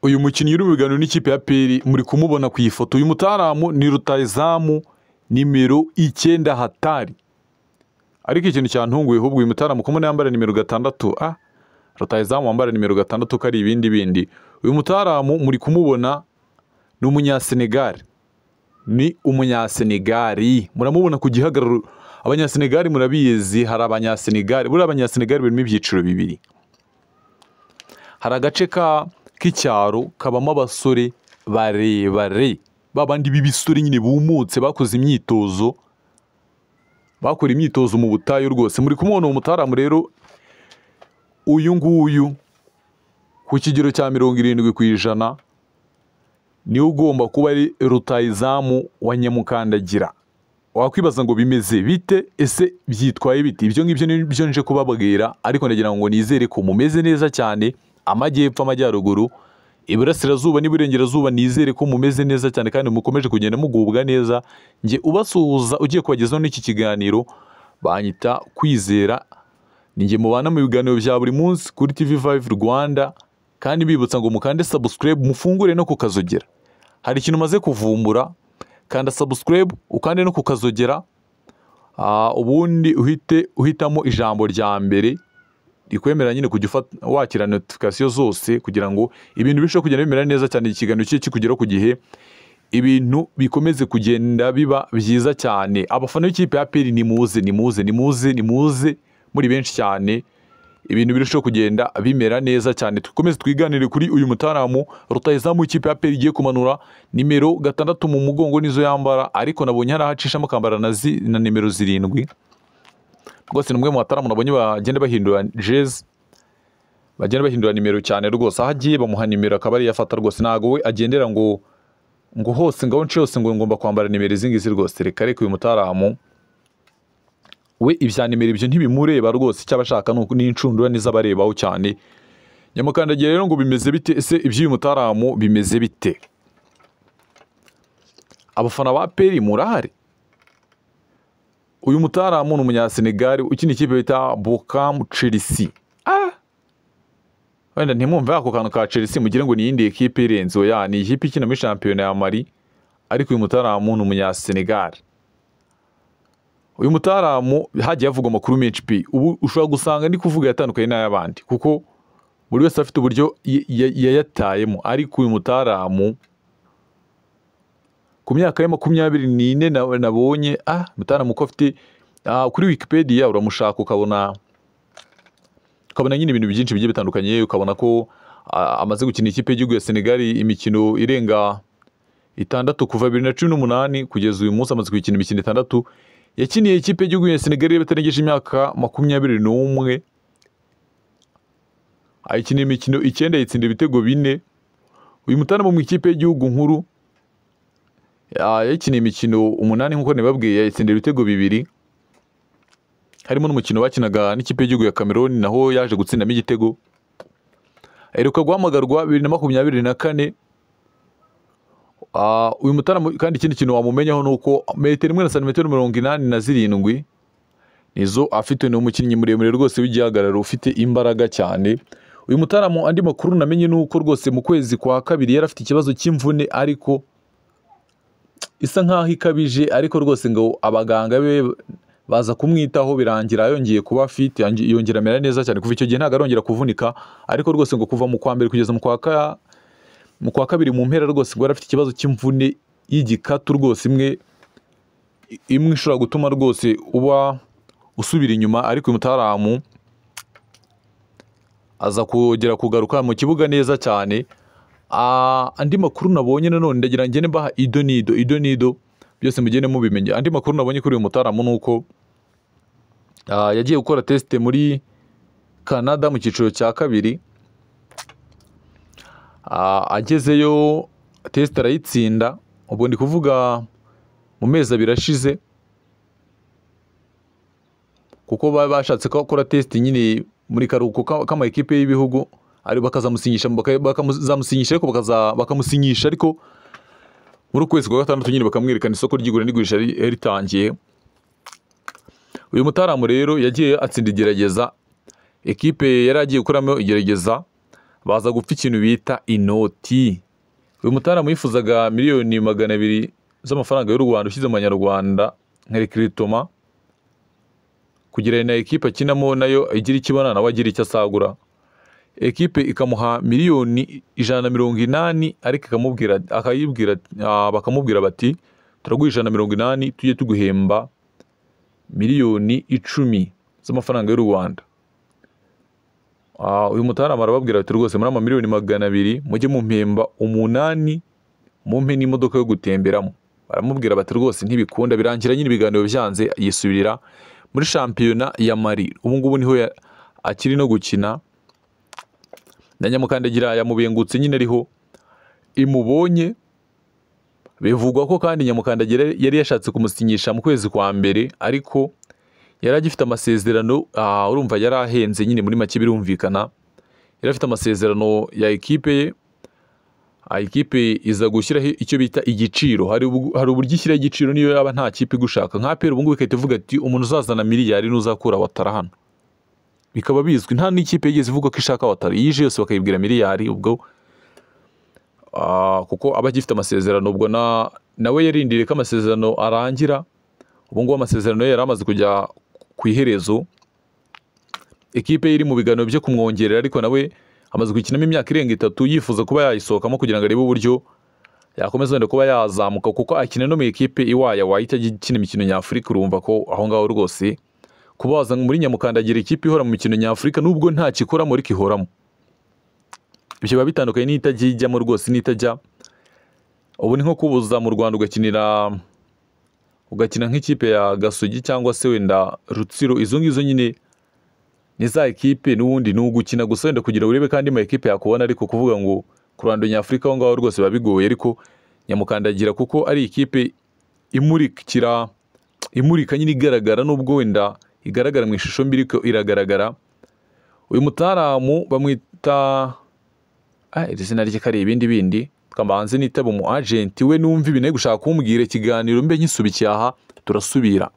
Uyu mukinnyi uri mu biganiro n'ikipe ya APR muri kumubona ku ifoto. Uyu mutaramu ni rutahizamu nimero 9 hatari. Ariko ikintu cyantunguye ahubwo uyu mutaramu kumubona yambara nimero 6, rutahizamu wambara nimero 6 ko ari ibindi bindi. Uyu mutaramu muri kumubona ni umunyasenegal. Ni umunyasenegali. Muramubona ku gihagararo. Abanyasenegali murabizi, hari abanyasenegali. Buriya abanyasenegali barimo ibyiciro bibiri. Hari agace k'icyaro kabamo abasore barebare, babandi b'ibisore nyine bumutse bakoze imyitozo, bakora imyitozo mu butayu rwose. Muri kumubona uwo mutaramu rero, uyu nguyu ku kigero cya 70% niwe ugomba kuba ari rutahizamu wa Nyamukandagira. Wakwibaza ngo bimeze bite, ese byitwaye bite? Ibyo ngibyo nibyo nje kubabwira, ariko ndagira ngo nizere ko mumeze neza cyane. Amajyepfo, amajyaruguru, iburasirazuba n'iburengerazuba, nizere ko mumeze neza cyane kandi mukomeje kugenda mugubwa neza. Nge ubasuhuza ugiye kubagezaho n'iki kiganiro banyita Kwizera, ninjye mubana mu biganiro bya buri munsi kuri TV5 Rwanda, kandi bibutsa ngo mukande subscribe, mufungure no kukazogera. Hari ikintu umaze kuvumbura, kanda subscribe ukande no kukazogera, ubundi uhite uhitamo ijambo rya mbere rikwemera nyine kujya wakira notification zose, kugira ngo ibintu birusheho kugenda bimera neza cyane, ikiganiro cye kikugeraho ku gihe, ibintu bikomeze kugenda biba byiza cyane. Abafana b'ikipe ya APR nimuze, nimuze, nimuze, nimuze muri benshi cyane, ibintu birusheho kugenda bimera neza cyane. Dukomeze twiganire kuri uyu mutaramu rutahizamu w'ikipe ya APR igiye kumanura nimero 6 mu mugongo nizo yambara, ariko nabonye hari ahacishamo akambara na nimero 7. Rwose ni umwe mu bataramu nabonye bagenda bahindura jezi, bagenda bahindura nimero cyane rwose. Aho agiye bamuha nimero akaba ariyo afata rwose, ntago we agendera ngo hose ngo nce hose ngo ngomba kwambara nimero izi ngizi rwose. Reka reka, uyu mutaramu we ibya nimero ibyo ntibimureba rwose, icyo abashaka ni inshundura nizo abarebaho cyane. Nyamukandagira rero ngo bimeze bite, ese iby'uyu mutaramu bimeze bite? Abafana ba APR murahari? Uyu mutaramu ni umunyasenegali ukina ikipe bita Bochum Chelsea. Wenda ntimwumve ako kantu ka Chelsea mugire ngo ni iyindi ekipe irenze, oya, ni ikipe ikina muri shampiyona ya Mali, ariko uyu mutaramu ni umunyasenegali. Uyu mutaramu hagiye havugwa amakuru menshi pe, ubu ushobora gusanga ndi kuvuga yatandukanye n'ay'abandi kuko buri wese afite uburyo yayatayemo, ariko uyu mutaramu ku myaka ye 24 nabonye, mutaramu ko afite, kuri Wikipedia uramushaka ukabona nyine ibintu byinshi bigiye bitandukanye, ukabona ko amaze gukina ikipe y'igihugu ya Senegal imikino irenga 6 kuva 2018 kugeza uyu munsi, amaze gukina imikino 6. Yakiniye ikipe y'igihugu ya Senegal batarengeje imyaka 21, ayikina imikino 9 yitsinda ibitego 4. Uyu mutaramu mu ikipe y'igihugu nkuru yakiniye imikino 8 nkuko nababwiye, yitsinda ibitego 2, harimo n'umukino bakinaga n'ikipe y'igihugu ya Cameroon naho yaje gutsindamo igitego. Aheruka guhamagarwa 2024. Uyu mutaramu kandi ikindi kintu wamumenyaho nuko metero 1 na santimetero 87 nizo afite, ni umukinnyi muremure rwose w'igihagararo ufite imbaraga cyane. Uyu mutaramu andi makuru namenye nuko rwose mu kwezi kwa kabiri yari afite ikibazo cy'imvune, ariko isa nkaho ikabije, ariko rwose ngo abaganga be baza kumwitaho birangira yongeye kuba fit, yongera amera neza cyane. Kuva icyo gihe ntago arongera kuvunika, ariko rwose ngo kuva mu kwa mbere kugeza mu kwa kabiri mu mpera rwose ngo yari afite ikibazo cy'imvune y'igikatu rwose, imwe ishobora gutuma rwose uba usubira inyuma, ariko uyu mutaramu aza kugera kugaruka mu kibuga neza cyane. Andi makuru nabonye nanone ndagira ngene mbaha ido nido ido nido byose mugende mubimenye. Andi makuru nabonye kuri uyu mutaramu nuko yagiye gukora test muri Canada mu cyiciro cya kabiri, agezeyo test arayitsinda. Ubwo ndi kuvuga mu mezi 2 ashize, kuko bashatse ko akora test nyine muri karuhuko kama ekipe y'ibihugu, ari bakazamusinyisha, bakazamusinyisha ariko bakamusinyisha ariko muri ukwezi kwa 6 nyine bakamwerekana isoko ry'igura n'igurisha ritangiye. Uyu mutaramu rero yagiye atsinda igerageza, ekipe yari agiye gukoramo igerageza Baza gupfa ikintu bita inoti. Uyu mutaramu yifuzaga 200,000,000 z'amafaranga y'u Rwanda ushyize mu manyarwanda nka recrutement, kugira na ekipe akinamo nayo igira icyo ibona nawe agira icyo asagura. Ekipe ikamuha 180,000,000, ariko ikamubwira, akayibwira, bakamubwira bati turaguha 180 tujye tuguhemba 10,000,000 z'amafaranga y'u Rwanda. Uyu mutaramu arababwira ati rwose muri ama 200,000,000 mujye mumpemba 8, mumpe n'imodoka yo gutemberamo. Baramubwira bati rwose ntibikunda. Birangira nyine ibiganiro byanze, yisubirira muri shampiyona ya Mali. Ubu ngubu niho akiri no gukina na Nyamukandagira yamubengutse nyine ariho imubonye. Bivugwa ko kandi Nyamukandagira yari yashatse kumusinyisha mu kwezi kwa mbere, ariko yari agifite amasezerano, urumva yari ahenze nyine muri make birumvikana. Yari afite amasezerano ya ekipe ye, ekipe iza gushyiraho icyo bita igiciro. Hari uburyo ishyiraho igiciro niyo yaba nta kipe igushaka. Nka APR ubu ngubu igahita ivuga ati umuntu uzazana miliyari n'uzakura Watara hano, bikaba bizwi. Nta n'ikipe yigeze ivuga ko ishaka Watara, iyo ije yose bakayibwira miliyari ubwo, kuko aba agifite amasezerano. Ubwo nawe yarindiriye ko amasezerano arangira. Ubu ngubu amasezerano ye yari amaze kujya ku iherezo. Ekipe iri mu biganiro byo kumwongerera, ariko nawe amaze gukinamo imyaka irenga 3, yifuza kuba yayisohokamo kugira ngo arebe uburyo yakomeza wenda kuba yazamuka, kuko akina no mu ekipe iwaya wahita ikina imikino nyafurika. Urumva ko aho ngaho rwose kuba waza muri Nyamukandagira ikipe ihora mu mikino nyafurika nubwo nta kikoramo ariko ihoramo, ibyo biba bitandukanye n'itajya ijyamo rwose n'itajya. Ubu ni nko kubuza mu Rwanda ugakina nk'ikipe ya Gasogi cyangwa se wenda Rutsiro. Izo ngizo nyine ni za ekipe n'ubundi ni ugukina gusa wenda kugira urebe kandi ma ekipe yakubona, ariko kuvuga ngo ku ruhando nyafurika aho ngaho rwose biba bigoye. Ariko Nyamukandagira kuko ari ikipe imurika nyine igaragara, nubwo wenda igaragara mu ishusho mbi ariko iragaragara. Uyu mutaramu bamwita iri zina rye kari ibindi bindi, twabanze nitaba umu agent we numva ibintu ari gushaka kumbwira. Ikiganiro mbe nkisubikiye aha, turasubira.